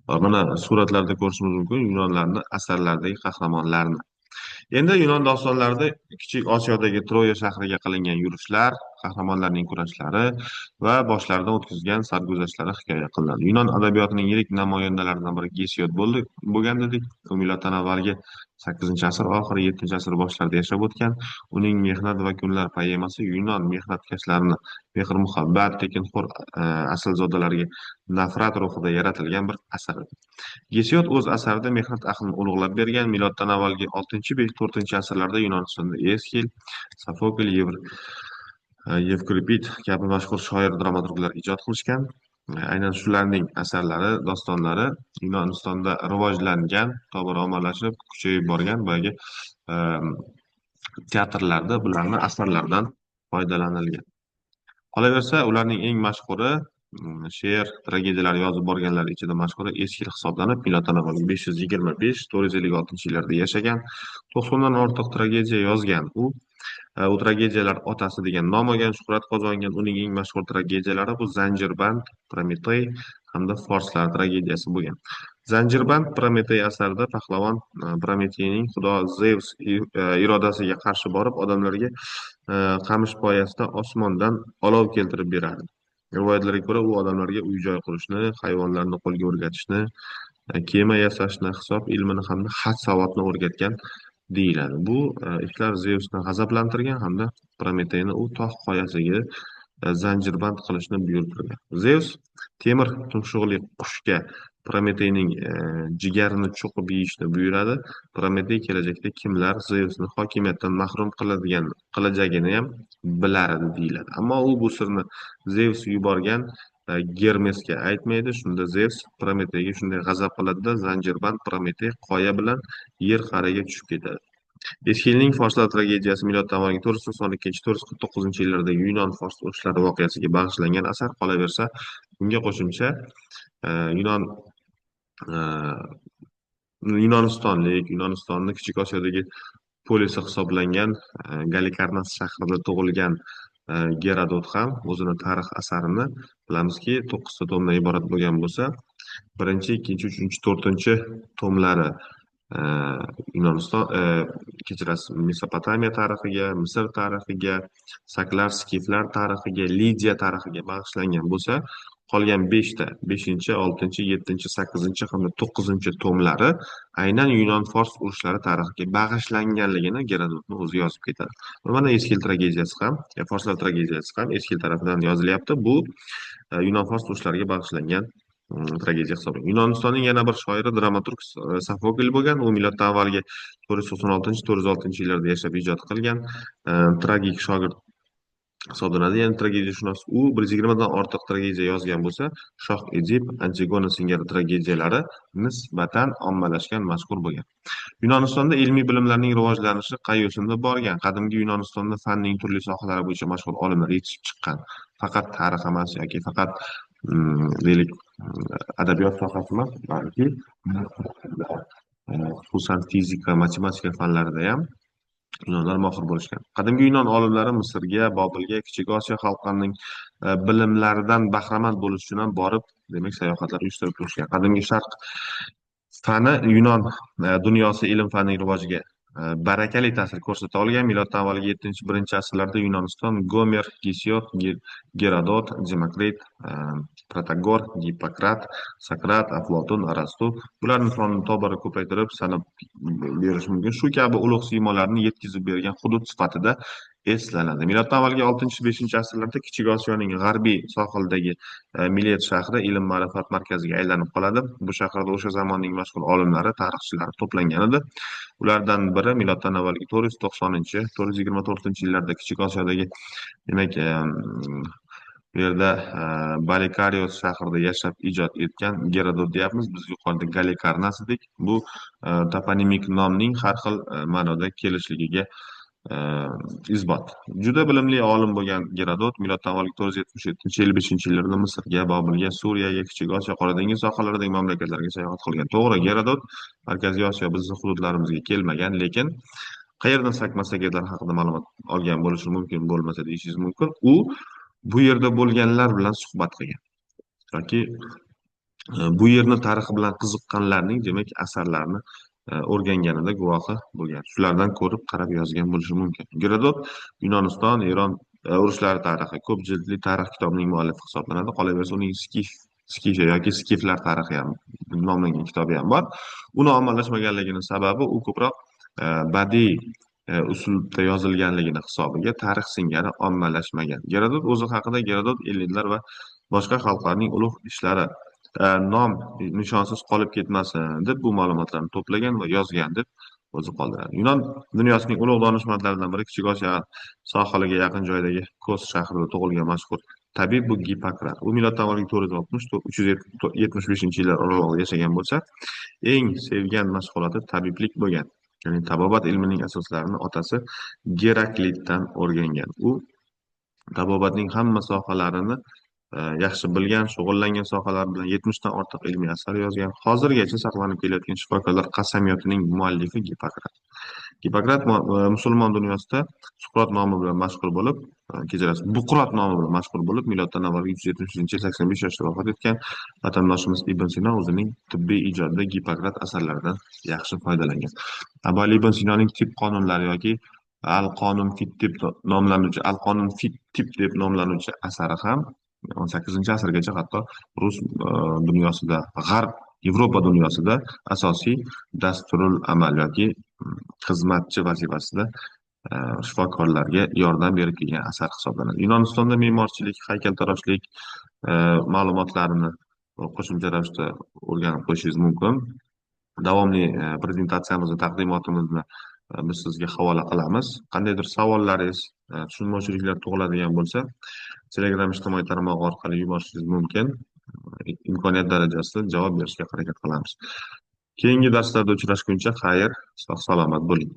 Mana suratlarda ko'rishimiz mumkin yunonlarni asarlaridagi qahramonlarni. Endi yunon dostonlarida Kichik Osiyodagi Troya shahriga qilingan yurishlar, qahramonlarning kurashlari va boshlaridan o'tkazgan sarguzashtlari hikoya qilinadi. Yunon adabiyotining yirik namoyandalaridan biri Gesiod bo'ldi, bo'lgan dedik. U miloddan avvalgi 8-asr oxiri, 7-asr boshlarida yashab o'tgan. Uning Mehnat va kunlar poemasi yunon mehnatkashlarini mehr-muhabbat, tekinxo'r aslzodalarga nafrat ruhida yaratilgan bir asar edi. Gesiod o'z asarida mehnat ahlini ulug'lab bergan. Miloddan avvalgi 6-4-asrlarda Yunonistonda Esxil, Sofokl, Yevkripid kabi mashhur shoir dramaturglar ijod qilishgan. Aynan shularning asarlari, dostonlari Yunonistonda rivojlangan, tobora ommalashib, kuchayib borgan boyagi teatrlarda bularni asarlaridan foydalanilgan. Qolaversa, ularning eng mashhuri she'r, tragediyalar yozib borganlar ichida mashhuri Esxil hisoblanib, miloddan avval 525-456 yillarda yashagan, 90 dan ortiq tragediya yozgan. U tragediyalar otasi degan nom olgan, shuhrat qozongan. Uning eng mashhur tragediyalari bu Zanjirband, Prometey hamda Forslar tragediyasi bo'lgan. Zanjirband Prometey asarida pahlavon Prometeyning xudo Zevs irodasiga qarshi borib, odamlarga qamish poyasida osmondan olov keltirib berardi. Rivoyatlarga ko'ra, u odamlarga uy-joy qurishni, hayvonlarni qo'lga o'rgatishni, kema yasashni, hisob ilmini hamda xat-savodni o'rgatgan deyiladi. Bu ishlar Zevsni g'azablantirgan hamda Prometeyni u tog' qoyasiga zanjirband qilishni buyurtirgan. Zevs temir tumshuqli qushga Prometeyning jigarini cho'qib yeyishni buyuradi. Prometey kelajakda kimlar Zevsni hokimiyatdan mahrum qiladigan qilajagini ham bilar edi deyiladi. Ammo u bu sirni Zevs yuborgan Germesga aytmaydi. Shunda Zevs Prometeyga shunday g'azab qiladida, zanjirband Prometey qoya bilan yer qa'riga tushib ketadi. Esxilning Forslar tragediyasi miloddan avvalgi 492-449 yillardagi Yunon-fors urushlari voqeasiga bag'ishlangan asar. Qolaversa, bunga qo'shimcha Yunon yunonistonlik, Yunonistonni Kichik Osiyodagi polisi hisoblangan Galikarnas shahrida tug'ilgan Gerodot ham o'zini tarix asarini, bilamizki, to'qqizta tomdan iborat bo'lgan bo'lsa, birinchi, ikkinchi, uchinchi, to'rtinchi tomlari Yunoniston, kechirasiz, Mesopotamiya tarixiga, Misr tarixiga, saklar, skiflar tarixiga, Lidiya tarixiga bag'ishlangan bo'lsa, qolgan beshta, beshinchi, oltinchi, yettinchi, sakkizinchi hamda to'qqizinchi tomlari aynan yunon fors urushlari tarixiga bag'ishlanganligini Gerodotni o'zi yozib ketadi. Va mana Esxil tragediyasi ham, forslar tragediyasi ham Esxil tarafidan yozilyapti. Bu yunon fors urushlariga bag'ishlangan tragediya hisoblanadi. Yunonistonning yana bir shoiri, dramaturg Sofokl bo'lgan. U miloddan avvalgi 496-406 yillarda yashab ijod qilgan. Tragik shogird hisoblanadi, ya'ni tragediyashunos. U 120dan ortiq tragediya yozgan bo'lsa, Shoh Edip, Antigona singari tragediyalari nisbatan ommalashgan, mashhur bo'lgan. Yunonistonda ilmiy bilimlarning rivojlanishi qay yo'sinda borgan? Qadimgi Yunonistonda fanning turli sohalari bo'yicha mashhur olimlar yetishib chiqqan. Faqat tarix emas yoki faqat deylik adabiyot sohasi emas, balki xususan fizika, matematika fanlarida ham yunonlar mohir bo'lishgan. Qadimgi yunon olimlari Misrga, Bobilga, Kichik Osiyo xalqlarining bilimlaridan bahramand bo'lish uchun ham borib, demak, sayohatlar uyushtirib turishgan. Qadimgi sharq fani yunon dunyosi ilm fanining rivojiga barakali ta'sir ko'rsata olgan. Miloddan avvalgi 7-1-asrlarda Yunoniston Gomer, Gesiod, Gerodot, Demokrit, Protagor, Gippokrat, Sokrat, Aflotun, Arastu, bularni sonini tobora ko'paytirib sanab berish mumkin. Shu kabi ulug' siymolarni yetkazib bergan hudud sifatida eslanadi. Miloddan avvalgi 6-5-asrlarda Kichik Osiyoning g'arbiy sohilidagi Milet shahri ilm ma'rifat markaziga aylanib qoladi. Bu shaharda o'sha zamonning mashhur olimlari, tarixchilari to'plangan edi. Ulardan biri miloddan avvalgi 490-424 yillarda Kichik Osiyodagi, demak, bu yerda Balikarios shahrida yashab ijod etgan Gerodot deyapmiz. Biz yuqorida Galikarnas dedik. Bu toponimik nomning har xil ma'noda kelishligiga isbot. Juda bilimli olim bo'lgan Gerodot miloddan avvalgi 477-55 yillarda Misrga, Bobilga, Suriyaga, Kichik Osiyo, Qora dengiz sohillaridagi mamlakatlarga sayohat qilgan. To'g'ri, Gerodot Markaziy Osiyo, bizni hududlarimizga kelmagan, lekin qayerdan sak massagetlar haqida ma'lumot olgan bo'lishi mumkin bo'lmasa deyishingiz mumkin. U bu yerda bo'lganlar bilan suhbat qilgan yoki Bu yerni tarixi bilan qiziqqanlarning, demak, asarlarini o'rganganida guvohi bo'lgan. Shulardan ko'rib, qarab yozgan bo'lishi mumkin. Gerodot Yunoniston, Eron urushlari tarixi ko'p jildli tarix kitobining muallifi hisoblanadi. Qolaversa, uning Skifiya yoki Skiflar tarixi ham nomlangan kitobi ham bor. Uni ommalashmaganligining sababi u ko'proq badiiy uslubda yozilganligini hisobiga tarix singari ommalashmagan. Gerodot o'zi haqida Gerodot ellinlar va boshqa xalqlarning ulug' ishlari nom nishonsiz qolib ketmasin deb bu ma'lumotlarni to'plagan va yozgan deb o'zi qoldiradi. Yunon dunyosining ulug' donishmandlaridan biri Kichik Osiyo sohiliga yaqin joydagi Kos shahrida tug'ilgan mashhur tabib bu Gippokrat. U miloddan avvalgi 460-375 yillar oralig'ida yashagan bo'lsa, eng sevgan mashg'uloti tabiblik bo'lgan. Ya'ni tabobat ilmining asoslarini otasi Geraklitdan o'rgangan. U tabobatning hamma sohalarini yaxshi bilgan, shug'ullangan sohalar bilan 70 dan ortiq ilmiy asar yozgan. Hozirgacha saqlanib kelayotgan shifokorlar qasamyotining muallifi Gippokrat. Gippokrat musulmon dunyosida Suqrot nomi bilan mashhur bo'lib, kechirasiz, Buqrot nomi bilan mashhur bo'lib, miloddan avvalgi 373-yil 85 yoshda vafot etgan vatandoshimiz Ibn Sino o'zining tibbiy ijodida Gippokrat asarlaridan yaxshi foydalangan. Abu Ali ibn Sinoning tib qonunlari yoki Al-Qonun fit deb nomlanuvchi Al-Qonun fit tib deb nomlanuvchi asari ham 18 asrgacha hatto rus dunyosida, g'arb Yevropa dunyosida asosiy dasturul amal yoki xizmatchi vazifasida shifokorlarga yordam berib kelgan asar hisoblanadi. Yunonistonda me'morchilik, haykaltaroshlik ma'lumotlarini qo'shimcha ravishda o'rganib qo'yishingiz mumkin. Davomli prezentatsiyamizni, taqdimotimizni biz sizga havola qilamiz. Qandaydir savollaringiz, tushunmovchiliklar tug'iladigan bo'lsa, Telegram ijtimoiy tarmog'i orqali yuborishingiz mumkin. Imkoniyat darajasida javob berishga harakat qilamiz. Keyingi darslarda uchrashguncha xayr, sog' salomat bo'ling.